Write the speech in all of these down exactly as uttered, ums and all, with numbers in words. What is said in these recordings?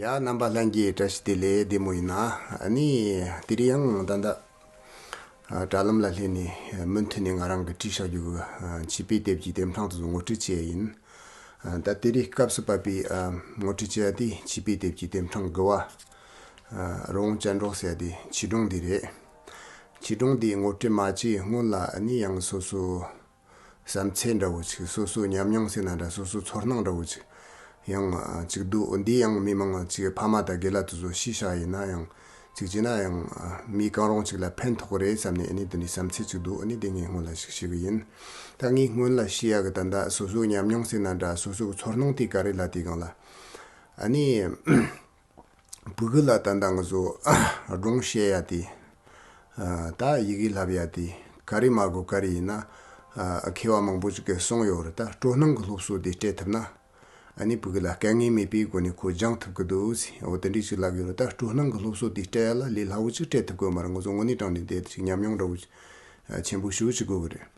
ཡ། རྣམ་པ་ལྷན་རྒྱས་བཀྲ་ཤིས་བདེ་ལེགས། བདེ་མོ་ཡིན་ན། ཨ་ནི་དེ་རིང་ཡང་ད་ལྟ་ཨ་དྲ་ལམ་ལ་སླེབས་ནས་མུ་མཐུད་ནས་ང་རང་གི་བྲིས་བཞག་རྒྱུ་གི་ཨ་བྱིས་པའི་དེབ་ཀྱི་དེབ་ཕྲེང་དེ་ཚོ་ངོ་སྤྲོད་བྱེད་ཡ་ཡིན། ཨ་ད་དེ་རིང་སྐབས་སུ་བབས་པའི་ཨ་ངོ་སྤྲོད་བྱེད་ཡ་དེ་བྱིས་པའི་དེབ་ཀྱི་དེབ་ཕྲེང་དགུ་བ། ཨ་རི་བོང་ཅལ་འདྲོགས་ཟེར་ཡ་དེ་ཆོས་སྒྲུང་འདི་རེད། ཆོས་སྒྲུང་འདི་ངོ་སྤྲོད་མ་བྱས་སྔོན་ལ་ཨ་ནི་ཡང་སོ་སོ་བསམ་ཚུལ་འདྲ་བོ་ཅིག་སོ་སོའི་ཉམས་མྱོང་ཟེར་ན་འདྲ། སོ་སོའི་ཚོར་སྣང་འདྲ་བོ་ཅིག་ཡང་ཨ་ཅིག་འདུག་འདི་ཡང་མི་མང་ཅིག་ཕ་མ་དང་དགེ་ལགས་དེ་ཚོ་ཤེས་བྱ་ཡིན་ན་ཡང་ཅིག་བྱས་ན་ཡང་ཨ་མི་གང་རུང་ཅིག་ལ་ཕན་ཐོགས་རེད་བསམ་ནས། ཨ་ནི་འདི་འདྲའི་བསམ་ཚུལ་ཅིག་འདུག་ཨ་ནི་འདི་ངས་སྔོན་ལ་ཞིག་ཞུ་གི་ཡིན། ད་ངས་སྔོན་ལ་ཞུ་ཡ་གི་ད་ལྟ་སོ་སོའི་ཉམས་མྱོང་ཟེར་ན་འདྲ། སོ་སོའི་ཚོར་སྣང་དེ་ག་རེ་ལབ་དུས་སྒང་ལ། ཨ་ནི་ཕྲུ་གུ་ལ་ད་ལྟ་ང་ཚོ་སྒྲུང་བཤད་ཡ་དེ་ཨ་ད་ཡི་གེ་བསླབ་ཡ་དེ་ག་རེ་མ་དགོས། ག་རེ་ཡིན་ན་ཨ་མཁས་པ་མང་པོ་ཅིག་གིས་གསུངས་ཡོད་རེད། ད་སྤྲོ་སྣང་གི་སློབ་གསོ་དེ་སྤྲད་ཐུབ་ན། ཨ་ནི་ཕྲུ་གུ་ལ་དཀའ་ངལ་མེད་པའི་སྒོ་ནས་ཁོ་སྦྱང་ཐུབ་ཀྱི་འདུག་ཟེར། འོ་དེ་འདྲས་ཅིག་ལབ་ཡོད་རེད། ད་སྤྲོ་སྣང་གི་སློབ་གསོ་དེ་སྤྲད་ཡ་ལ་ལས་སླ་བོ་ཅིག་སྤྲད་ཐུབ་ཀྱི་ཡོད་མ་རེད། ང་ཚོ་དངོས་གནས་དྲང་གནས་དེ་ཅིག་ཉམས་མྱོང་འདྲ་བོ་ཅིག་ཆེན་པོ་ཞེ་པོ་ཅིག་དགོས་ཀྱི་རེད།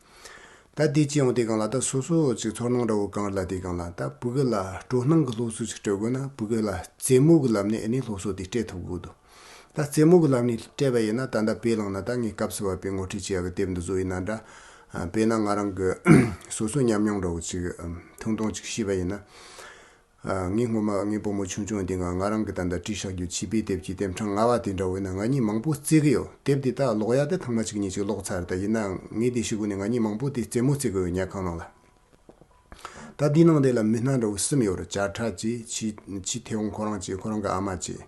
ད་དེ་ཅི་ཡོང་དུས་སྒང་ལ་ད་སོ་སོ་ཅིག་ཚོར་སྣང་འདྲ་བོ་གང་ལ་དུས་སྒང་ལ། ད་ཕྲུ་གུ་ལ་སྤྲོ་སྣང་གི་སློབ་གསོ་ཅིག་སྤྲད་དགོས་ན་ཕྲུ་གུ་ལ་རྩེད་མོ་གི་ལམ་ནས་ཨ་ནི་སློབ་གསོ་དེ་སྤྲད་ཐུབ་དགོས་འདུག་ད་རྩེད་མོ་གི་ལམ་ནས་སྤྲད་པ་ཡིན་ན། ད་ལྟ་དཔེ་བླངས་ན་ད་ངས་སྐབས་སུ་བབས་པའི་ངོ་སྤྲོད་བྱེད་ཡག་གི་དེབ་འདི་ཚོ་ཡིན་ན་འདྲ། ཨ་དཔེར་ན་ང་རང་གི་སོ་སོའི་ཉམས་མྱོང་འདྲ་བོ་ཅིག་ཨམ་ཐུང་ཐུང་ཅིག་ཤེས་པ་ཡིན་ན། ཨ་ངས་སྔོན་མ་ངའི་བུ་མོ་ཆུང་ཆུང་དེ་སྒང་ང་རང་གི་ད་ལྟ་བྲིས་བཞག་རྒྱུ་བྱིས་པའི་དེབ་ཀྱི་དེབ་ཕྲེང་ལྔ་པ་དེ་འདྲ་བོ་ཡིན་ན། ང་གཉིས་མང་པོ་རྩེ་གི་ཡོད། དེབ་དེ་ད་ཀློག་ཡ་དེ་ཐེངས་མ་གཅིག་གཉིས་ཅིག་ཀློག་ཚར། ད་ཡིན་ནའང་ངས་དེ་ཤེས་གོ་ནས་ང་གཉིས་མང་པོ་དེ་རྩེད་མོ་རྩེ་གི་ཡོད། ཉལ་ཁང་ནང་ལ། ད་དེའི་ནང་དེ་ལ་མི་སྣ་འདྲ་བོ་གསུམ་ཡོད་རེད། ཅ་ཁྲ་བྱས། ཆི་ཆི་ཐེ་ཝང་ཁོ་རང་བྱས། ཁོ་རང་གི་ཨ་མ་བྱས།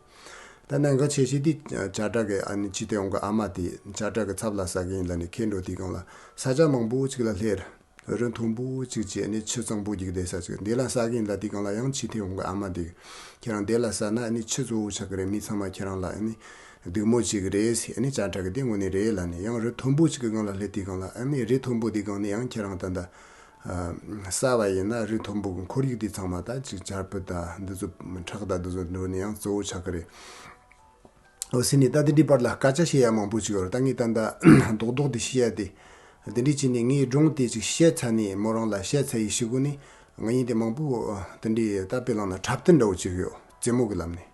ད་གནད་འགག་ཆེ་ཤོས་དེ་ཅ་ཁྲ་གི་ཨ་ནི་ཆི་ཐེ་ཝང་གི་ཨ་མ་དེ། ཅ་ཁྲ་གི་ཚབ་ལ་ཟ་གི་ཡིན་ལབ་ནས་ཁྱེར་འགྲོ་དུས་སྒང་ལ་ས་ཆ་མང་པོ་ཅིག་ལ་སླེབས། རི་མཐོན་པོ་ཅིག་བྱས་ནས་ཆུ་གཙང་པོ་རྒྱུག་བསྡད་ས་ཅིག་འདི་ལ་ཟ་གི་ཡིན་ལབ་དུས་སྒང་ལ། ཡང་ཆི་ཐེ་ཝང་གི་ཨ་མ་དེ་ཁྱེད་རང་འདི་ལ་ཟ་ན་ཨ་ནི་ཆུ་བཙོག་པོ་ཆགས་ཀྱི་རེད། མི་ཚང་མ་ཁྱེད་རང་ལ་ཨ་ནི་སྡིགས་མོ་བྱེད་ཀྱི་རེད་ཟེར། ཨ་ནི་ཅ་ཁྲ་གི་དེ་དངོས་གནས་རེད་ལབ་ནས། ཡང་རི་མཐོན་པོ་ཅིག་གི་སྒང་ལ་སླེབས་དུས་སྒང་ལ་ཨ་ནི་རི་མཐོན་པོ་དེའི་སྒང་ནས་ཡང་ཁྱེད་རང་ད་ལྟ་ཨ་ཟ་བ་ཡིན་ན་རི་མཐོན་པོ་གི་ཁོར་ཡུག་དེ་ཚང་མ་ད་ཅིག་ཆར་པ་དང་འདི་ཚོ་ཁྲག་དང་འདི་ཚོ་འགྲོ་ནས་ཡང་བཙོག་པོ་ཆགས་ཀྱི་རེད། འོ་ཟེར་ནས་ད་དེ་འདྲའི་བར་ལ་སྐད་ཆ་བཤད་ཡ་མང་པོ་ཅིག་ཡོད་རེད། ད་ངས་ད་ལྟ་རྡོག་རྡོག་དེ་བཤད་ཡ་དེ། དེ་འདྲའི་བྱས་ནས་ངས་སྒྲུང་དེ་ཅིག་བཤད་ཚར་ནས་མོ་རང་ལ་བཤད་ཚར་ཡི་ཤི་གུ་ནས། ང་གཉིས་དེ་མང་པོ་དེ་འདྲའི་ད་དཔེ་བླངས་ན་འཁྲབ་སྟོན་འདྲ་བོ་ཅིག་ཡོད། རྩེད་མོ་གི་ལམ་ནས།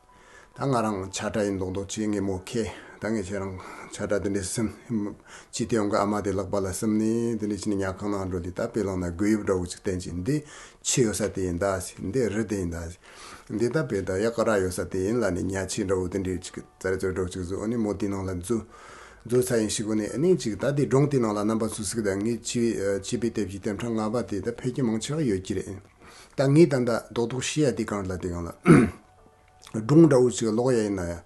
ད་ང་རང་ཆ་འདྲ་ཡིན་མདོག་མདོག་བྱས། ངས་མོ་ཁྱེར། ད་ངས་ཁྱེད་རང་ཆ་འདྲ་དེ་འདྲའི་ཟིན། ཆི་ཐེ་ཝང་གི་ཨ་མ་དེ་ལག་པ་ལ་ཟིན་ནས་དེ་འདྲའི་བྱས་ནས་ཉལ་ཁང་ནང་འགྲོ་དུས། ད་དཔེ་བླངས་ན་རྒོད་གཡུབ་འདྲ་བོ་ཅིག་བསྟན་བྱས། འདི་ཆུ་ཡོད་ས་དེ་ཡིན་ད་ཟེར། འདི་རི་དེ་ཡིན་ད་ཟེར། འདི་ད་དཔེ་ད་ཡག་ག་ར་ཡོད་ས་དེ་ཡིན་ལབ་ནས་ཉལ་ཆས་འདྲ་བོ་དེ་འདྲའི་ཅིག་ཙ་རེ་ཙོ་འདྲ་བོ་ཅིག་བཟོས། ཨ་ནི་མོ་དེའི་ནང་ལ་འཛུལ། འཛུལ་ཚར་ཡི་ཤི་གུ་ནས། ཨ་ནི་ཅིག་ད་དེ་སྒྲུང་དེའི་ནང་ལ་རྣམ་པ་ཚོ་གཟིགས་དང་། ངས་བྲིས་བྲིས་པའི་དེབ་ཀྱི་དེབ་ཕྲེང་ལྔ་པ་དེ་ད་ཕལ་སྐད་མང་ཆེ་བ་ཡོད་ཀྱི་རེད། ད་ངས་ད་ལྟ་རྡོག་རྡོག་བཤད་ཡ་དེ་གང་ལ་དེ་གང་ལ། སྒྲུང་འདྲ་བོ་ཅིག་ཀློག་ཡ་ཡིན་ན་ཡང་།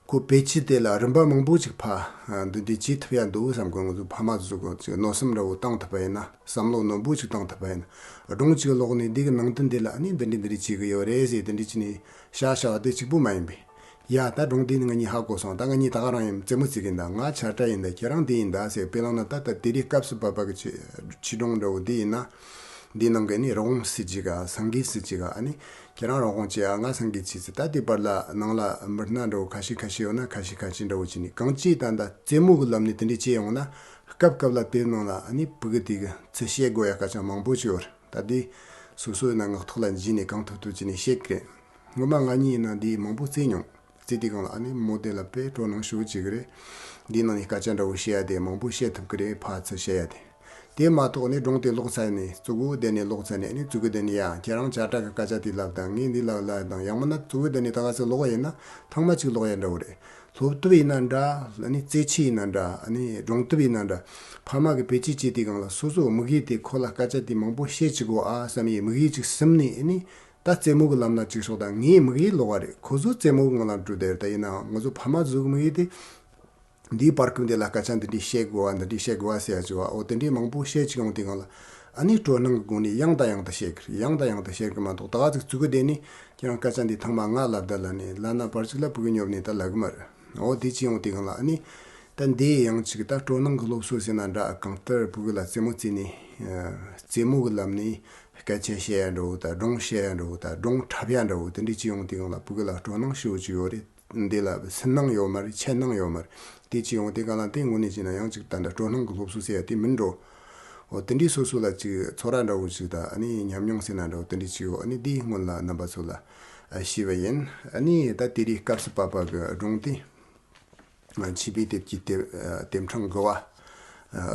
ཁོ་བེད་སྤྱད་དེ་ལ་རིམ་པ་མང་པོ་ཅིག་ཕར་འདི་འདྲ་བྱེད་ཐུབ་ཡ་འདུག་བསམ་གི། ང་ཚོ་ཕ་མ་ཚོ་གི་ཅིག་མནོ་བསམ་འདྲ་བོ་བཏང་ཐུབ་པ་ཡིན་ན། བསམ་བློ་རྣོན་པོ་ཅིག་བཏང་ཐུབ་པ་ཡིན་ན། སྒྲུང་ཅིག་ཀློག་ནས་འདི་གི་ནང་དོན་འདི་ལ་ཨ་ནི་འདི་འདྲ་འདི་འདྲ་བྱེད་གི་ཡོད་རེད་ཟེར། འདི་འདྲ་བྱས་ནས་བཤད་བཤད་པ་དེ་གཅིག་པུ་མ་ཡིན་པས། ཡ་ད་སྒྲུང་འདི་ནི་ང་གཉིས་ཧ་གོ་སོང་། ད་ང་གཉིས་ད་ག་རང་ཡིན་རྩེད་མོ་རྩེ་གི་ཡིན་ད། ང་ཆ་འདྲ་ཡིན་ད། ཁྱེད་རང་འདི་ཡིན་ད་ཟེར། དཔེ་བླངས་ན་ད་ལྟ་དེ་རིང་སྐབས་སུ་བབས་པ་གི་ཆེ་ཆོས་སྒྲུང་འདྲ་བོ་འདི་ཡིན་ན། འདིའི་ནང་གི་ནི་རི་བོང་སྲིད་ཅིག་ག་སེང་གེ་སྲིད་ཅིག་ག་ཨ་ནི་ཁྱེད་རང་རི་བོང་བྱེད་ཨ། ང་སེང་གེ་བྱེད་ཟེར། ད་དེ་བར་ལ་ནང་ལ་མི་སྣ་འདྲ་བོ་ཁ་ཤས་ཁ་ཤས་ཡོད་ན་ཁ་ཤས་ཁ་ཤས་འདྲ་བོ་བྱས་ནས། གང་ཅི་ད་ལྟ་རྩེད་མོ་གི་ལམ་ནས་དེ་འདྲ་བྱས་ཡོང་ན། སྐབས་སྐབས་ལ་དེའི་ནང་ལ་ཨ་ནི་ཕྲུ་གུ་དེ་གི་ཚུར་བཤད་དགོས་ཡ་སྐད་ཆ་མང་པོ་ཅིག་ཡོད་རེད། ད་དེ་སོ་སོ་ཡིན་ན་ངག་ཐོག་ལ་འཇུས་ནས་གང་ཐུབ་ཐུབ་བྱས་ནས་བཤད་ཀི་རེད། སྔོན་མ་ང་གཉིས་ཡིན་ན་འདི་མང་པོ་རྩེ་མྱོང་། རྩེ་དུས་སྒང་ལ་ཨ་ནི་མོ་དེ་ལ་དཔེ་སྤྲོ་སྣང་ཞེ་པོ་བྱེད་ཀི་རེད། འདིའི་ནང་ནས་སྐད་ཆ་འདྲ་བོ་བཤད་ཡ་དེ་མང་པོ་བཤད་ཐུབ་ཀི་རེད། ཕར་ཚུར་བཤད་ཡ་དེ། དེ་མ་གཏོགས་ནི་སྒྲུང་དེ་ཀློག་ཚར་ནས་གཙུག་པོ་དེ་ནས་ཀློག་ཚར་ནས། ཨ་ནི་གཙུག་པོ་དེ་ནས་ཡ་ཁྱེད་རང་ཆ་འདྲ་གི་སྐད་ཆ་དེ་ལབ་དང་། ངས་འདི་ལབ་ལབ་དང་། ཡང་མིན་ན་གཙུག་པོ་དེ་ནས་ད་ག་ཚོད་ཀློག་ཡ་ཡིན་ན་ཐེངས་མ་གཅིག་ཀློག་ཡ་འདྲ་བོ་རེད། སློབ་དེབ་ཡིན་ན་འདྲ། ཨ་ནི་རྩེད་ཆས་ཡིན་ན་འདྲ། ཨ་ནི་སྒྲུང་དེབ་ཡིན་ན་འདྲ། ཕ་མ་གི་བེད་སྤྱོད་བྱེད་དུས་སྒང་ལ་སོ་སོ་དམིགས་ཡུལ་དེ་ཁོ་ལ་སྐད་ཆ་དེ་མང་པོ་བཤད་བཅུག་གོ་ཨ་བསམ་ཡའི་དམིགས་ཡུལ་ཅིག་ཟིན་ནས། ཨ་ནི་ད་རྩེད་མོ་གི་ལམ་ན་ཅིག་ཤོག་དང་། ངའི་དམིགས་ཡུལ་ཀློག་པ་རེད། ཁོ་ཚོ་རྩེད་མོ་གི་ངང་ལ་འགྲོ་བསྡད་རེད། ད་ཡིན་ནའང་ང་ཚོ་ཕ་མ་ཚོ་གི་དམིགས་ཡུལ་དེ། འདིའི་བར་སྐབས་འདི་ལ་སྐད་ཆ་འདི་འདྲས་བཤད་དགོས་པ། འདི་འདྲས་བཤད་དགོས་པ་ཟེར་ཡ་ཅིག་པ། འོ་དེ་འདྲས་མང་པོ་བཤད་ཅིག་ཡོང་དུས་སྒང་ལ། ཨ་ནི་སྤྲོ་སྣང་གི་སྒོ་ནས་ཡང་དང་ཡང་དུ་བཤད་གི་རེད། ཡང་དང་ཡང་དུ་བཤད་གི་མ་གཏོགས། ད་ག་ཚོད་གཙུག་གི་དེ་ནི་ཁྱེད་རང་སྐད་ཆ་འདི་ཐེངས་མ་ལྔ་ལབ་ད་ལ་ནི་ལ་ན་བར་ཅིག་ལ་ཕྲུ་གུ་ཉོབ་ནས་ད་ལབ་གི་མ་རེད། འོ་དེ་ཅིག་ཡོང་དུས་སྒང་ལ། ཨ་ནི་ད་འདི་ཡང་ཅིག་ད་སྤྲོ་སྣང་གི་སློབ་གསོ་ཟེར་ན་འདྲ། གང་ལྟར་ཕྲུ་གུ་ལ་རྩེད་མོ་རྩེ་ནས། རྩེད་མོ་གི་ལམ་ནས་སྐད་ཆ་བཤད་ཡ་འདྲ་བོ་དང་། སྒྲུང་བཤད་ཡ་འདྲ་བོ་དང་། སྒྲུང་འཁྲབ་ཡ་འདྲ་བོ་དེ་འདྲས་ཅིག་ཡོང་དུས་སྒང་ལ་ཕྲུ་གུ་ལ་སྤྲོ་སྣང་ཞེ་པོ་ཅིག་ཡོད་རེད། འདི་ལ་སུན་སྣང་ཡོད་མ་རེད། འཆར་སྣང་ཡོད་མ་རེད། དེ་ཅིག་ཡོང་དུས་སྒང་ལ་དེ་དངོས་གནས་བྱས་ན་ཡང་ཅིག་ད་ལྟ་སྤྲོ་སྣང་གི་སློབ་གསོ་ཟེར་ཡ་དེ་མིན་འགྲོ། འོ་དེ་འདྲའི་སོ་སོ་ལ་ཅིག་ཚོར་བ་འདྲ་བོ་ཅིག་དང་། ཨ་ནི་ཉམས་མྱོང་ཟེར་ན་འདྲ་བོ་དེ་འདྲའི་ཅིག་ཡོད། ཨ་ནི་དེའི་སྔོན་ལ་རྣམ་པ་ཚོ་ལ་ ཞུས་པ་ཡིན། ཨ་ནི་ད་དེ་རིང་སྐབས་སུ་བབ་པ་གི་སྒྲུང་དེ། ཆོས་པའི་དེབ་ཀྱི་དེབ་དེབ་ཕྲེང་དགུ་བ།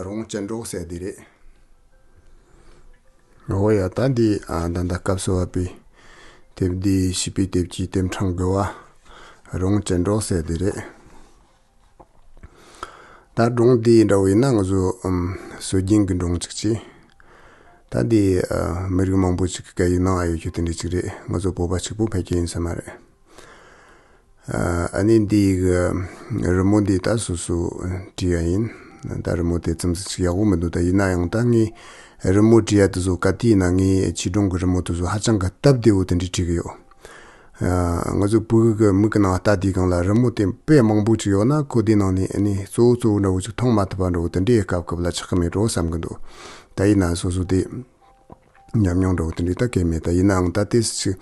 རོང་སྤྱི་འགྲོགས་ཟེར་དེ་རེད། འོ་ཡ། ད་འདི་ད་ལྟ་སྐབས་སུ་བབ་པའི་དེབ་འདི་ཆོས་པའི་དེབ་ཀྱི་དེབ་ཕྲེང་དགུ་བ། རོང་སྤྱི་འགྲོགས་ཟེར་དེ་རེད། ད་སྒྲུང་འདི་འདྲ་བོ་ཡིན་ན་ང་ཚོ་ཨམ་སྲོལ་རྒྱུན་གྱི་སྒྲུང་ཅིག་བྱས། ད་འདི་ཨ་མི་རིགས་མང་པོ་ཅིག་གི་སྐད་ཡིག་ནང་ཨ་ཡོད་རྒྱུ་དེ་འདྲ་ཅིག་རེད། ང་ཚོ་བོད་པ་གཅིག་པུ་ཕལ་སྐད་ཡིན་ས་མ་རེད། ཨ་ཨ་ནི་འདི་གི་རི་མོ་འདི་ད་སོ་སོ་བྲིས་ཡ་ཡིན། ད་རི་མོ་དེ་ཙམ་ཟིག་ཅིག་ཡག་པོ་མི་འདུག་ད་ཡིན་ན་ཡང་ད་ངས་རི་མོ་བྲིས་ཡ་དེ་ཚོ་ག་དུས་ཡིན་ན་ངས་ཆོས་སྒྲུང་གི་རི་མོ་དེ་ཚོ་ཧ་ཅང་གི་སྟབས་བདེ་བོ་དེ་འདྲ་བྲིས་གི་ཡོད། ང་ཚོ་བོད་ཀྱི་མིག་གི་ནང་ལྟ་དུས་སྒང་ལ་རི་མོ་དེ་དཔེ་མང་པོ་ཅིག་ཡོད་ན་ཁོ་དེའི་ནང་ནས་ཨ་ནི་གཙོ་བོ་གཙོ་བོ་འདྲ་བོ་ཅིག་མཐོང་མ་ཐུབ་པ་འདྲ་བོ་དེ་འདྲའི་སྐབས་སྐབས་ལ་ཆགས་ཀྱི་མེད་འགྲོ་བསམ་གྱི་འདུག་ད་ཡིན་ན་སོ་སོ་དེ་ཉམས་མྱོང་འདྲ་བོ་དེ་འདྲའི་ད་གལ་མེད། ད་ཡིན་ནའང་ད་ལྟའི་ཅིག་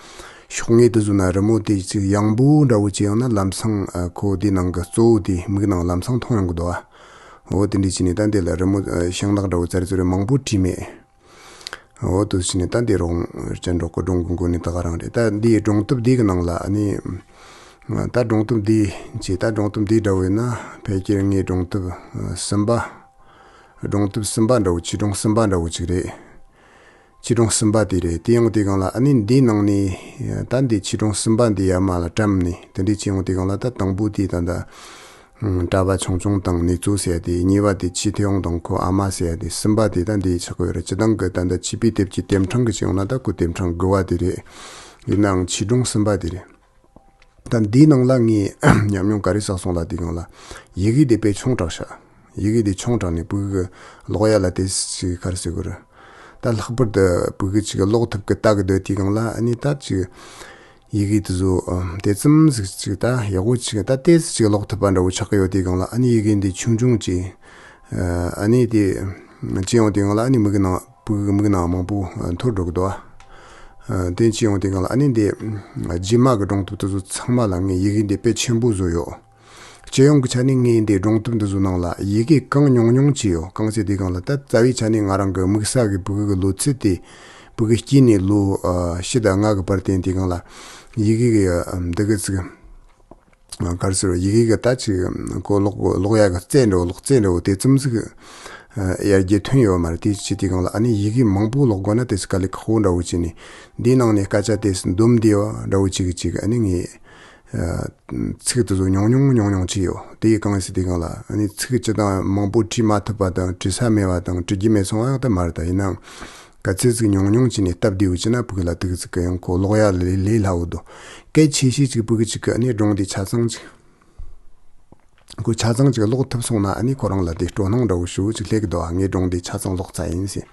ཕྱོགས་ངོས་དེ་ཚོ་ན་རི་མོ་དེ་ཅིག་ཡང་པོ་འདྲ་བོ་ཅིག་ཡོང་ན་ལམ་སང་ཁོ་དེའི་ནང་གི་གཙོ་བོ་དེ་མིག་ནང་ལམ་སང་མཐོང་ཡོང་གི་འདུག་ཨ། འོ་དེ་འདྲའི་ཅིག་ནས་ད་འདི་ལ་རི་མོ་ཤིང་ནགས་འདྲ་བོ་ཙར་ཙིར་མང་པོ་བྲིས་མེད། འོ་དེ་བྱས་ནས་ད་འདི་རོང་སྤྱི་འགྲོགས་ཀྱི་སྒྲུང་གི་མགོ་ནས་ད་ག་རང་རེད། ད་འདིའི་སྒྲུང་དེབ་འདི་གི་ནང་ལ་ཨ་ནི། ད་སྒྲུང་དེབ་འདི་ཅེས་ད་སྒྲུང་དེབ་འདི་འདྲ་བོ་ཡིན་ན་ཕལ་ཆེར་ངའི་སྒྲུང་དེབ་གསུམ་པ། སྒྲུང་དེབ་གསུམ་པ་འདྲ་བོ་ཆོས་སྒྲུང་གསུམ་པ་འདྲ་བོ་ཅིག་རེད། ཆོས་སྒྲུང་གསུམ་པ་དེ་རེད། དེ་ཡང་དེ་སྒང་ལ་ཨ་ནི་འདིའི་ནང་ནས་ད་འདི་ཆོས་སྒྲུང་གསུམ་པ་འདི་ཡར་མར་ལ་བཀྲམ་ནས་དེ་འདྲའི་ཅིག་ཡོང་དེ་སྒང་ལ་ད་དང་པོ་དེ་ད་ད། གྲྭ་པ་ཆུང་ཆུང་དང་ནེ་ཙོ་ཟེར་ཡ་དེ། གཉིས་པ་དེ་ཆོས་ཐེའུ་དང་ཁོ་ཨ་མ་ཟེར་ཡ་དེ། གསུམ་པ་དེ་ད་འདི་ཆགས་ཀྱི་ཡོད་རེད། སྤྱིར་བཏང་གི་ད་ལྟ་ཆོས་པའི་དེབ་ཀྱི་དེབ་ཕྲེང་གི་ཅིག་ཡོང་ན་ད་ཁོ་དེབ་ཕྲེང་དགུ་བ་དེ་རེད། ཡིན་ནའང་ཆོས་སྒྲུང་གསུམ་པ་དེ་རེད། ད་འདིའི་ནང་ལ་ངས་ཉམས་མྱོང་ག་རེ་བསགས་སོང་ལབ་དུས་སྒང་ལ། ཡི་གེ་དེ་དཔེ་ཆུང་དྲགས་ཤག་ཡི་གེ་དེ་ཆུང་དྲགས་ནས་ཕྲུ་གུ་གི་ཀློག་ཡ་ལ་དེ་ཅིག་ག་རེ་ཟེར་དགོས་རེད། ད་ལྷག་པར་དུ་ཕྲུ་གུ་ཅིག་གི་ཀློག་ཐུབ་གི་ལྟ་གི་སྡོད་དུས་སྒང་ལ་ཨ་ནི་ད་ཅིག་ཡི་གེ་དེ་ཚོ་ཨ་དེ་ཙམ་ཟིག་ཅིག་ད་ཡག་པོ་ཅིག་ད་ཏོག་ཙམ་ཅིག་ཀློག་ཐུབ་པ་འདྲ་བོ་ཆགས་ཀྱི་ཡོད་དུས་སྒང་ལ་ཨ་ནི་ཡི་གེ་འདི་ཆུང་ཆུང་ཅིག་ཨ་ནི་དེ་ཅི་ཡོང་དུས་སྒང་ལ་ཨ་ནི་མིག་གི་ནང་ཕྲུ་གུ་གི་མིག་ནང་མང་པོ་འཐོར་འགྲོ་གི་འདུག་ཨ། དེ་ཅི་ཡོང་དུས་སྒང་ལ་ཨ་ནི་འདི་རྗེས་མ་གི་སྒྲུང་དེབ་དེ་ཚོ་ཚང་མ་ལ་ངས་ཡི་གེ་འདི་དཔེ་ཆེན་པོ་བཟོས་ཡོད། སྤྱི་ཡོངས་ཀྱི་ཆ་ནས་ངས་འདི་སྒྲུང་དེབ་འདི་ཚོ་ནང་ལ་ཡི་གེ་གང་ཉུང་ཉུང་ཅིག་ཡོད། གང་ཟེར་དུས་སྒང་ལ་ད་རྩ་བའི་ཆ་ནས་ང་རང་གི་དམིགས་བསལ་གྱི་ཕྲུ་གུ་གི་ལོ་ཚད་དེ་ཕྲུ་གུ་སྐྱེས་ནས་ལོ་ཨ་བཞི་དང་ལྔ་གི་བར་དེ་དུས་སྒང་ལ་ཡི་གེ་གི་ཨ་འདི་གི་ཚིག་ག་རེ་ཟེར་ཡི་གེ་གི་ད་ཅིག་གོ་ཀློག་ཀློག་ཡ་གི་རྩལ་འདྲ་བོ་ཀློག་རྩལ་འདྲ་བོ་དེ་ཙམ་ཟིག་ཡར་རྒྱས་ཐོན་ཡོད་མ་རེད། དེ་བྱེད་དུས་སྒང་ལ་ཨ་ནི་ཡི་གེ་མང་པོ་ཀློག་དགོས་ན་དེ་ཚོ་དཀའ་ལས་ཁག་པོ་འདྲ་བོ་བྱས་ནས་འདིའི་ནང་ནས་སྐད་ཆ་དེ་འདོམས་བདེ་བ་འདྲ་བོ་ཅིག་ཅིག་ཨ་ནི་ངས། ཚིག་དེ་ཚོ་ཉུང་ཉུང་ཉུང་ཉུང་ཅིག་ཡོད། དེ་ཡི་གང་ཟེར་དུས་སྒང་ལ་ཨ་ནི་ཚིག་སྤྱིར་བཏང་མང་པོ་བྲིས་མ་ཐུབ་པ་དང་བྲི་ས་མེད་པ་དང་བྲི་རྒྱུ་མེད་སོང་བ་ཡང་ད་མ་རེད། ད་ཡིན་ནའང་ག་ཚོད་ཅིག་ཉུང་ཉུང་བྱས་ནས་སྟབས་བདེ་བོ་བྱས་ན་ཕྲུ་གུ་ལ་ཏོག་ཙམ་གི་ཡང་ཁོ་ཀློག་ཡ་ལས་ལས་སླ་བོ་འདུག་སྐད་ཆེ་ཤོས་ཅིག་ཕྲུ་གུ་ཅིག་གི་ཨ་ནི་སྒྲུང་དེ་ཆ་ཚང་ཅིག་ཁོ་ཆ་ཚང་ཅིག་ཀློག་ཐུབ་སོང་ན་ཨ་ནི་ཁོ་རང་ལ་དེ་སྤྲོ་སྣང་འདྲ་བོ་ཞེ་པོ་ཅིག་སླེབས་ཀྱི་འདུག་ཨ། ངས་སྒྲུང་དེ་ཆ་ཚང་ཀློག་ཚར་ཡིན་ཟེར།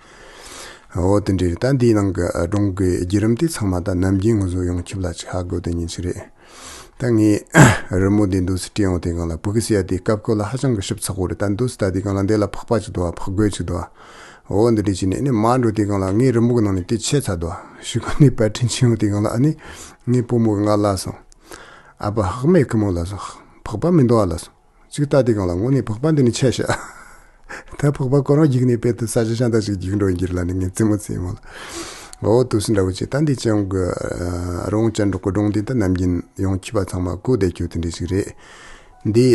འོ་དེ་འདྲ་རེད། ད་འདིའི་ནང་གི་སྒྲུང་གི་བརྒྱུད་རིམ་དེ་ཚང་མ་ད་ནམ་རྒྱུན་ང་ཚོ་ཡོངས་ཁྱབ་ལ་ཅིག་ཧ་གོ་དེ་ཉིན་ཅིག་རེད། ད་ངས་རི་མོ་འདི་འདུག་སེ་བྲིས་ཡོང་དུས་སྒང་ལ་ཕྲུ་གུ་ཟེར་ཡ་དེ་སྐབས་སྐབས་ལ་ཧ་ཅང་གི་ཞིབ་ཚགས་པོ་རེད། ད་འདུག་སེ་ལྟ་དུས་སྒང་ལ་འདི་ལ་ཕག་པ་ཅིག་འདུག་ཨ། ཕག་རྒོད་ཅིག་འདུག་ཨ། འོ་འདི་འདྲ་བྱས་ནས་ཨ་ནི་མར་འགྲོ་དུས་སྒང་ལ་ངས་རི་མོ་གི་ནང་ནས་དེ་ཆད་ཚར་འདུག་ཨ། ཤི་གོ་ནས་པར་སྐྲུན་བྱེད་ཡོང་དུས་སྒང་ལ་ཨ་ནི་ངའི་བུ་མོ་གིས་ང་ལབ་སོང་། ཨ་ཕ་ཧག་མེད་ཁི་མོ་ལབ་སོང་། ཕག་པ་མི་འདུག་ཨ་ལབ་སོང་། ཅིག་ལྟ་དུས་སྒང་ལ་དངོས་གནས་ཕག་པ་འདི་ནི་ཆད་ཤག་ད་ཕག་པ་ཁོ་རང་རྒྱུགས་ནས་དཔེ་དེ་ས་ཆ་གཞན་དག་ཅིག་རྒྱུགས་འགྲོ་ཡིན་གྱི་རེད་ལབ་ནས་ངས་རྩེད་མོ་རྩེ་མོ་ལ། འོ་དུས་སུ་འདྲ་བོ་ཅིག་ད་འདི་ཅང་གི་རོང་ཅན་འབྲོག་གི་སྒྲུང་འདི་ད་ནམ་རྒྱུན་ཡོངས་ཁྱབ་པ་ཚང་མ་གོ་བསྡད་རྒྱུ་དེ་འདྲ་ཞིག་རེད། འདི་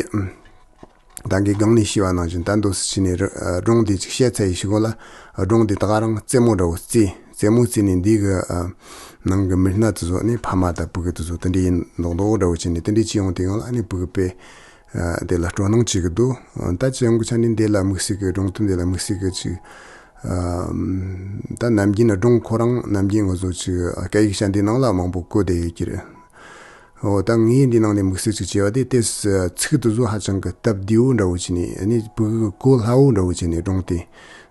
ད་གིན་སྒང་ནས་ཞུས་པ་ནང་བཞིན་ད་འདུག་སེ་བྱས་ནས་རི་སྒྲུང་འདི་ཅིག་བཤད་ཚར་ཡི་ཞིག་གོ་ལ། སྒྲུང་འདི་ད་ག་རང་རྩེད་མོ་འདྲ་བོ་རྩེ་རྩེད་མོ་རྩེ་ནས་འདི་གི་ནང་གི་མི་སྣ་དེ་ཚོ་ནི་ཕ་མ་དང་བུ་གི་དེ་ཚོ་དེ་འདྲ་ཡིན་མདོག་མདོག་འདྲ་བོ་བྱས་ནས་དེ་འདྲ་བྱས་ཡོང་དུས་སྒང་ལ་ཨ་ནི་བུ་གི་དཔེ། ཨ་དེ་ལ་སྤྲོ་སྣང་བྱེད་ཀྱི་འདུག་ད་སྤྱི་ཡོངས་ཀྱི་ཆ་ནས་འདི་ལ་དམིགས་བསལ་གྱི་སྒྲུང་དེབ་འདི་ལ་དམིགས་བསལ་གྱི་ཅིག་ད་ནམ་རྒྱུན་སྒྲུང་ཁོ་རང་ནམ་རྒྱུན་ང་ཚོ་ཅིག་སྐད་ཡིག་ཅན་འདི་ནང་ལ་མང་པོ་བཀོད་བསྡད་ཡོད་ཀྱི་རེད། འོ་ད་ངས་འདི་ནང་ནས་དམིགས་བསལ་ཅིག་བྱས་པ་དེ་དེ་ཚིག་དེ་ཚོ་ཧ་ཅང་གི་སྟབས་བདེ་བོ་འདྲ་བོ་བྱས་ནས་ཨ་ནི་བུ་གུ་གོ་སླ་བོ་འདྲ་བོ་བྱས་ནས་སྒྲུང་དེ་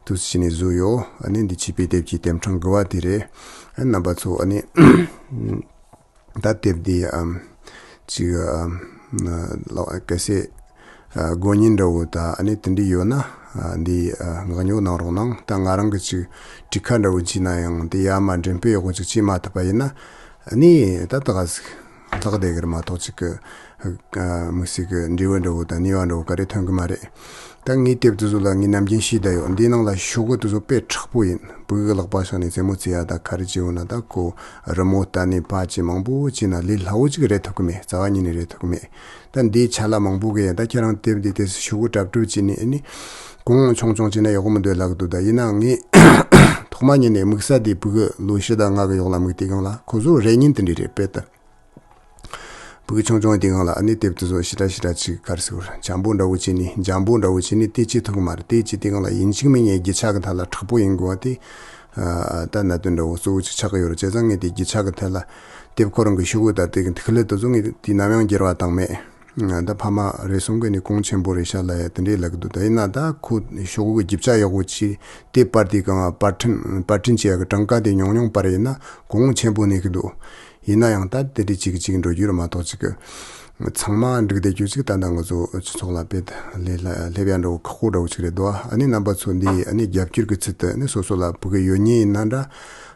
དུས་ཚོད་བྱས་ནས་བཟོས་ཡོད། ཨ་ནི་འདི་ཆོས་པའི་དེབ་ཀྱི་དེབ་ཕྲེང་དགུ་བ་དེ་རེད། ཨ་རྣམ་པ་ཚོ་ཨ་ནི། ད་དེབ་འདི་ཨམ་ཅིག་ཨམ་ལོ་གལ་སྲིད་ཨ་དགོས་ཉེན་འདྲ་བོ་ད་ཨ་ནི་དེ་འདྲ་ཡོད་ན་ཨ་འདི་ཨ་མངགས་ཉོ་གནང་རོགས་གནང་། ད་ང་རང་གི་ཅིག་བྲིས་ཁ་འདྲ་བོ་བྱས་ན་ཡང་དེ་ཡར་མར་འགྲེམས་སྤེལ་ཡག་པོ་ཅིག་བྱེད་མ་ཐུབ་པ་ཡིན་ན་ཨ་ནི་ད་ད་ག་ཟིག་ ལྷག་བསྡད་གི་རེད་མ་གཏོགས་ཅིག་གི་དམིགས་བསལ་གི་འབྲས་བུ་འདྲ་བོ་དང་ནུས་པ་འདྲ་བོ་ག་རེ་ཐོན་གི་མ་རེད། ད་ངས་དེབ་དེ་ཚོ་ལ་ངས་ནམ་རྒྱུན་ཞུས་བསྡད་ཡོད། འདིའི་ནང་ལ་ཤོག་གུ་དེ་ཚོ་དཔེ་མཁྲེགས་པོ་ཡིན། ཕྲུ་གུ་ལག་པ་བཞག་ནས་རྩེད་མོ་རྩེ་ཡ་ད་ག་རེ་བྱེད་འོ་ན། ད་ཁོ་རི་མོ་ལྟ་ནས་ཕར་བྱས་མང་པོ་བྱས་ན་ལས་སླ་བོ་ཅིག་རེད་ཐུབ་གི་མེད། རྩ་བ་ཉིད་ནས་རེད་ཐུབ་གི་མེད། ད་འདིའི་ཆ་ལ་མང་པོ་གི་ཡ་ད་ཁྱེད་རང་དེབ་འདི་དེ་ཤོག་གུ་གྲབས་གྲབས་བྱས་ནས་ཨ་ནི་གོང་ཆུང་ཆུང་བྱས་ན་ཡག་གི་མི་འདུག་ལབ་གི་འདུག་ད་ཡིན་ན་ངས་ཐོག་མ་ཉིད་ནས་དམིགས་བསལ་དེ་ཕྲུ་གུ་ལོ་བཞི་དང་ལྔ་གི་ཡོག་ལ་དམིགས་དེ་སྒང་ལ་ཁོ་ཚོ་རེ་ཉིན་དེ་འདྲ་རེད། དཔེ་ད། ཕྲུ་གུ་ཆུང་ཆུང་དེ་སྒང་ལ་ཨ་ནི་དེབ་དེ་ཚོ་ཞེ་དྲག་ཞེ་དྲག་ཅིག་ག་རེ་ཟེར་དགོས་རེད། འཇམ་པོ་འདྲ་བོ་བྱས་ནས་འཇམ་པོ་འདྲ་བོ་བྱས་ནས་དེ་བྱེད་ཐུབ་གི་མ་རེད། དེ་བྱེད་དེ་སྒང་ལ་ཡིན་གཅིག་མིན་གཉིས་རྒྱུ་ཆ་གི་ཐད་ལ་མཁྲེགས་པོ་ཡིན་དགོས་པ་དེ། ཨ། ད་གནད་དོན་འདྲ་བོ་གཙོ་བོ་ཅིག་ཆགས་ཀྱི་ཡོད་རེད། བྱས་ཙང་ངས་དེ་རྒྱུ་ཆ་གི་ཐད་ལ་དེབ་ཁོ་རང་གི་ཤོག་གུ་དང་དེ་གི་ཐིག་ལེ་དེ་ཚོ་ངས་དེ་ནམ་ཡང་འགྱུར་བ་བཏང་མེད། ད་ཕ་མ་རེ་ཟུང་གིས་ནི་གོང་ཆེན་པོ་རེད་ཤག་ལབ་ཡ་དེ་འདྲས་ལབ་གི་འདུག་ད་ཡིན་ན་ད་ཁོ་ཤོག་གུ་གི་རྒྱུ་ཆ་ཡག་པོ་བྱས་དེ་པར་དེ་གང་པར་སྐྲུན་པར་སྐྲུན་བྱེད་ཡ་གི་གྲངས་ཀ་དེ་ཉུང་ཉུང་པར་ཡིན་ན་གོང་ཆེན་པོ་གནས་གི་འདུག་ཡིན་ན་ཡང་ད་དེ་འདྲའི་གཅིག་གཅིག་འགྲོ་རྒྱུ་རེད་མ་གཏོགས་ཅིག་གི་ཚང་མ་འགྲིག་བསྡད་རྒྱུ་ཅིག་ད་ལྟ་ང་ཚོ་སྤྱི་ཚོགས་ལ་དཔེ་སླེབས་ཡ་འདྲ་བོ་ཁག་པོ་འདྲ་བོ་ཅིག་རེད་འདུག་ཨ་ནི་རྣམ་པ་ཚོ་འདི་ཨ་ནི་རྒྱབ་སྐྱོར་གི་ཚུལ་དུ་ཨ་ནི་སོ་སོ་ལ་ཕྲུ་གུ་ཡོད་མཁན་ཡིན་ན་འདྲ།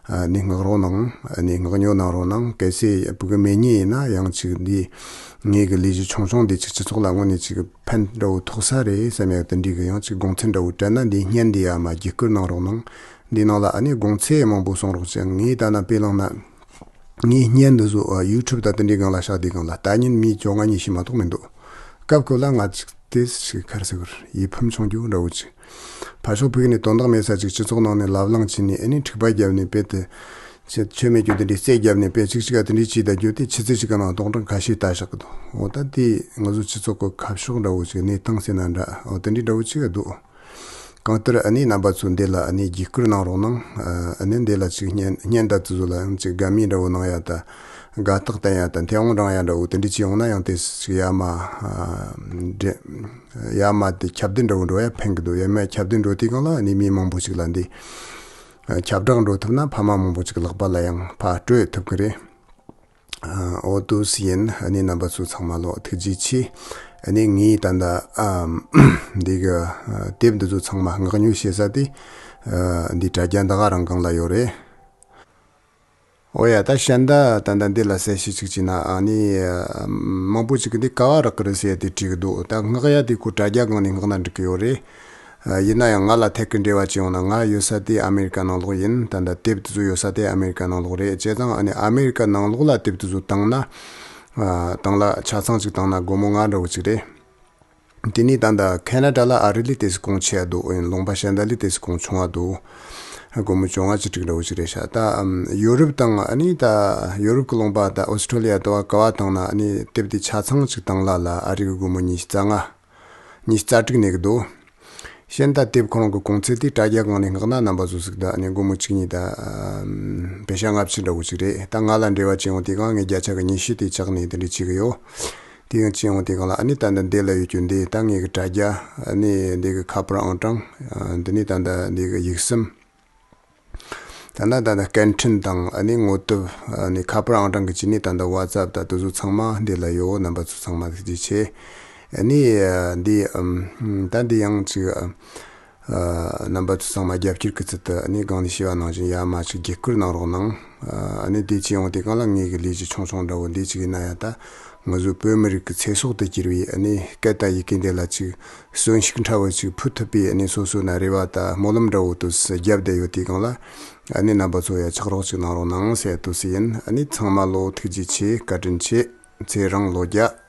ཨ་ནི་མངགས་རོགས་གནང་། ཨ་ནི་མངགས་ཉོ་གནང་རོགས་གནང་། གལ་སྲིད་ཕྲུ་གུ་མེད་མཁན་ཡིན་ན་ཡང་ཅིག་འདི་ངེད་ཀྱི་ལས་གཞི་ཆུང་ཆུང་འདི་ཅིག་སྤྱི་ཚོགས་ལ་དངོས་གནས་ཅིག་ཕན་འདྲ་བོ་ཐོགས་ས་རེད་བསམ་ཡ་དེ་འདྲའི་གི་ཡང་ཅིག་དགོངས་ཚུལ་འདྲ་བོ་དྲན་ན་འདི་བརྙན་འདི་ཡར་མར་བརྒྱུད་བསྐུར་གནང་རོགས་གནང་། འདི་ནང་ལ་ཨ་ནི་དགོངས་ཚུལ་མང་པོ་གསུང་རོགས་བྱེད། ངས་ད་ན་དཔེ་བླངས་ན། ངས་བརྙན་འདི་ཚོ་ཡུ་ཊུབ་དང་དེ་འདྲའི་སྒང་ལ་བཞག་དུས་སྒང་ལ་ལྟ་མཁན་མི་བཅོ་ལྔ་ཉི་ཤུ་མ་གཏོགས་མི་འདུག་སྐབས་ཁོ་ལ་ང་ཅིག་དེ་ཞིག་ག་རེ་ཟེར་དགོས་རེད། ཡིད་ཕམ་བྱུང་རྒྱུ་འདྲ་བོ་ཅིག་ཕར་ཕྱོགས་ཕ་གི་ནས་དོན་དག་མེད་ས་ཅིག་སྤྱི་ཚོགས་ནང་ནས་ལབ་གླེང་བྱས་ནས་ཨ་ནི་འཁྲུག་པ་བརྒྱབ་ནས་དཔེ་དེ་ཆེ་ཆོ་མེད་རྒྱུ་དེ་འདྲའི་རྩོད་བརྒྱབ་ནས་དཔེ་ཅིག་ཅིག་ག་དེ་འདྲའི་བྱས་བསྡད་རྒྱུ་དེ་ཆུ་ཚོད་ཅིག་གི་ནང་སྟོང་ཕྲག་ཁ་ཤས་ལྟ་བཞག་གི་འདུག་འོ་ད་དེ་ང་ཚོ་སྤྱི་ཚོགས་ཀྱི་ཁ་ཕྱོགས་འདྲ་བོ་ཅིག་གནས་སྟངས་ཟེར་ན་འདྲ། འོ་དེ་འདྲའི་འདྲ་བོ་ཅིག་ག་འདུག་གང་ལྟར་ཨ་ནི་རྣམ་པ་ཚོ་འདི་ལ་ཨ་ནི་བརྒྱུད་བསྐུར་གནང་རོགས་གནང་། ཨ་ནི་འདི་ལ་ཅིག་བརྙན་བརྙན་དང་དེ་ཚོ་ལ་ཡང་ཅིག་དགའ་མོས་འདྲ་བོ་གནང་ཡ་དང་དགའ་རྟགས་བསྟན་ཡ་དང་མཐེ་བོང་བསྒྲེང་ཡ་འདྲ་བོ་དེ་འདྲ་བྱས་ཡོང་ན་ཡང་དེ་ཅིག་ཡར་མར་ཨ་འདྲེ་ཡར་མར་དེ་ཁྱབ་གདལ་འདྲ་བོ་འགྲོ་ཡ་ཕན་གི་འདུག་ཡར་མར་ཁྱབ་གདལ་འགྲོ་དུས་སྒང་ལ་ཨ་ནི་མི་མང་པོ་ཅིག་ལ་འདི་ཨ་ཁྱབ་བསྒྲགས་འགྲོ་ཐུབ་ན་ཕ་མ་མང་པོ་ཅིག་ལག་པ་ལ་ཡང་ཕར་སྤྲོད་ཐུབ་གི་རེད། ཨ་འོ་དུས་ཡིན། ཨ་ནི་རྣམ་པ་ཚོ་ཚང་མ་ལོ་ཐུགས་རྗེ་ཆེ། ཨ་ནི་ངས་ད་ལྟ་ཨམ་འདི་གི་ཨ་དེབ་འདི་ཚོ་ཚང་མ་མངགས་ཉོ་བྱེད་ས་དེ་ཨ་འདི་དྲ་རྒྱ་འདི་ག་རང་སྒང་ལ་ཡོད་རེད། འོ་ཡ། ད་གཞན་དག་ད་ལྟ་འདི་ལ་གསལ་བཤད་ཅིག་བྱས་ན། ཨ་ནི་ཨ་མང་པོ་ཅིག་གིས་འདི་ག་བ་རག་གི་རེད་ཟེར་ཏེ་དྲིས་གི་འདུག་ད་མངགས་ཡ་དེ་ཁོ་དྲ་རྒྱ་སྒང་ནས་མངགས་ན་འགྲིག་གི་ཡོད་རེད། ཡིན་ན་ཡང་ང་ལ་ཐད་ཀར་འབྲེལ་བ་བྱས་ཡོང་ན། ང་ཡོད་ས་དེ་ཨ་མེ་རི་ཀ་ནང་ལོགས་ཡིན། ད་ལྟ་དེབ་དེ་ཚོ་ཡོད་ས་དེ་ཨ་མེ་རི་ཀ་ནང་ལོགས་རེད། བྱས་ཙང་ཨ་ནི་ཨ་མེ་རི་ཀ་ནང་ལོགས་ལ་དེབ་དེ་ཚོ་བཏང་ན། ཨ་བཏང་ལ་ཆ་ཚང་ཅིག་བཏང་ན་སྒོར་མོ་ལྔ་འདྲ་བོ་ཅིག་རེད། དེ་ནས་ད་ལྟ་ཁེ་ན་ཌ་ལ་ཨ་རི་ལས་དེ་ཚོ་གོང་ཆེ་བ་འདུག་ཡིན་ལུང་པ་གཞན་དག་ལས་དེ་ཚོ་གོང་ཆུང་བ་འདུག་སྒོར་མོ་བཅོ་ལྔ་བཅུ་དྲུག་འདྲ་བོ་ཅིག་རེད་ཤག་ད་ཨམ་ཡོ་རོབ་དང་ཨ་ནི་ད་ཡོ་རོབ་ཀྱི་ལུང་པ་ད་ཨོ་སི་ཁྲོ་ལི་ཡ་དུ་བ་ག་བ་བཏང་ན་ཨ་ནི་དེབ་དེ་ཆ་ཚང་ཅིག་བཏང་ལ་ལ་ཨ་རི་གི་སྒོར་མོ་ཉི་ཤུ་རྩ་ལྔ། ཉི་ཤུ་རྩ་དྲུག་གནས་ཀྱི་འདུག་གཞན་ད་དེབ་ཁོ་རང་གི་གོང་ཚད་དེ་དྲ་རྒྱ་སྒང་ནས་མངགས་ན་རྣམ་པ་ཚོ་ཟིག་ད་ཨ་ནི་སྒོར་མོ་གཅིག་གཉིས་ད་ཨམ་པེ་ཤ་ལྔ་བཅུ་འདྲ་བོ་ཅིག་རེད། ད་ང་ལ་འབྲེལ་བ་བྱེད་ཡོང་དུས་སྒང་ངས་བརྒྱ་ཆ་གི་ཉི་ཤུ་དེ་བཅག་ནས་དེ་འདྲ་བྱེད་ཀྱི་ཡོད། དེ་ཡང་བྱེད་ཡོང་དུས་སྒང་ལ་ཨ་ནི་ད་ནི་འདི་ལ་ཡོད་རྒྱུ་འདི་ད་ངས་གི་དྲ་རྒྱ་ཨ་ནི་འདི་གི་ཁ་པར་ཨང་གྲངས། ཨ་འདི་ནི་ད་ལྟ་འདི་གི་ཡིག་སྲམ། ད་ལྟ་ད་ལྟ་སྐད་འཕྲིན་དང་ཨ་ནི་ངོ་དེབ། ཨ་ནི་ཁ་པར་ཨང་གྲངས་ཀྱི་བྱས་ནས་ད་ལྟ་ཝ་ཙི་ཨབ་ད་དེ་ཚོ་ཚང་མ་འདི་ལ་ཡོད། རྣམ་པ་ཚོ་ཚང་མ་ཐུགས་རྗེ་ཆེ། ཨ་ནི་ཨ་འདི་ཨམ་ད་འདི་ཡང་ཅིག་ཨ་རྣམ་པ་ཚོ་ཚང་མ་རྒྱབ་སྐྱོར་གྱི་ཚུལ་དུ་ཨ་ནི་སྒང་ནས་ཞུས་པ་ནང་བཞིན་ཡར་མར་ཅིག་བརྒྱུད་བསྐུར་གནང་རོགས་གནང་། ཨ་ནི་དེ་བྱས་ཡོང་དུས་སྒང་ལ་ངེད་ཀྱི་ལས་གཞི་ཆུང་ཆུང་འདྲ་བོ་འདི་ཅིག་ཡིན་ན་ཡང་ད་ང་ཚོའི་བོད་མི་རིགས་ཀྱི་ཚེ་སྲོག་ཏུ་གྱུར་བའི་ཨ་ནི་སྐད་དང་ཡི་གེ་འདི་ལ་ཅིག་གསོན་ཤུགས་འདྲ་བོ་ཅིག་ཕུལ་ཐུབ་པའི་ཨ་ནི་སོ་སོའི་ནང་རེ་བ་དང་སྨོན་ལམ་འདྲ་བོ་དུ་བརྒྱབ་བསྡད་ཡོད་དུས་སྒང་ལ། ཨ་ནི་རྣམ་པ་ཚོ་ཡང་ཕྱག་རོགས་ཅིག་གནང་རོགས་གནང་ཟེར་དུ་ཟེར་ཡིན། ཨ་ནི་ཚང་མ་ལོ་ཐུགས་རྗེ་ཆེ། བཀའ་དྲིན་ཆེ། ཚེ་རིང་ལོ་བརྒྱ།